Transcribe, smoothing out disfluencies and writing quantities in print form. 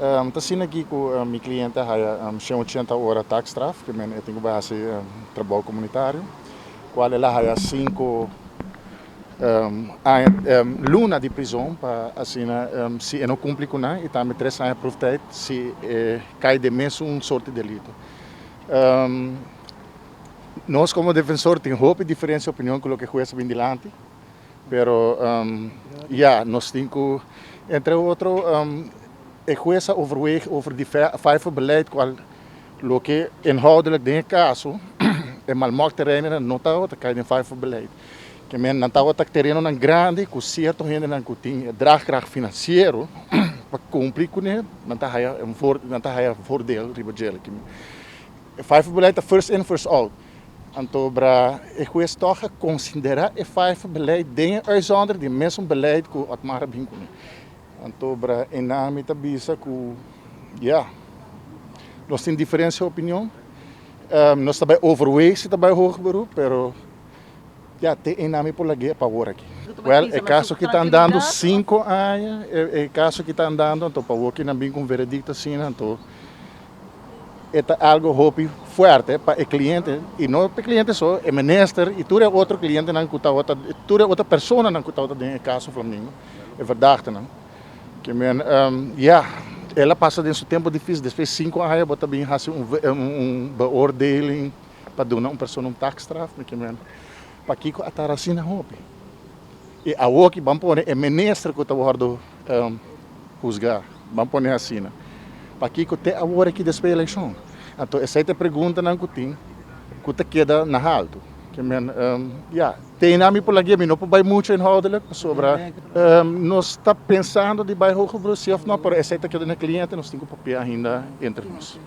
Ta asina aki ku mi kliente a haya 180 ora taakstraf, ke men e tin ku bai hasi trabou komunitario, kual el a haya 5 aña, luna di prizon pa asina si e no kumpli ku nan, i tambe 3 aña proeftijd si e kai den mesun sorti delito. Nos komo defensor tin hopi diferensia opinion ku loke hues a bin dilanti. Pero ya, nos tin ku, entre otro, e hues a overweeg over di vijverbeleid kual loke inhoudelijk den e kaso e Malmok terenonan no tabata kai den vijverbeleid. Ke men nan tabata terenonan grandi ku sierto hendenan ku tin e draagkracht finansiero pa kumpli kuné nan ta haya un nan ta haya voordeel riba djele. E vijverbeleid ta first in first out. Anto bra e hues tòg a konsiderá e vijverbeleid den e uitzondering di e mesun beleid ku Otmar a bin kuné. Anto bra e nan mi ta bisa ku ya, nos tin diferensia opinion. Nos ta bai overweeg si ta bai hoger beroep, pero ya, te e nan mi por lag'é pa awor aki. Wèl, e kaso ki ta andando 5 aña, e kaso ki ta andando, anto pa awor ki nan bin ku un veredikto asina, anto e ta algo hopi fuerte pa e kliente, i no pa e kliente so, e minister i tur e otro klientenan ku tabata, tur e otro personanan ku tabata den e kaso Flamingo, e verdachtenan. Ke men, ya, el a pasa den su tempo difícil, despues 5 aña bo ta bin hasi un beoordeling pa duna un persona un taakstraf, ke men, pakiko a tarda asina hopi? I awor ki ban pone e minister ku ta wòrdu husgá, ban pone asina, pakiko te awor aki despues di elekshon? Anto esei ta e preguntanan ku tin ku ta keda na haltu. Ke men, ya, te einan mi por lagu'é, mi no por bai muchu inhoudelijk pasobra nos ta pensando di bai hoger beroep si òf no, pero esei ta keda na e kliente, nos tin ku papia ainda entre nos.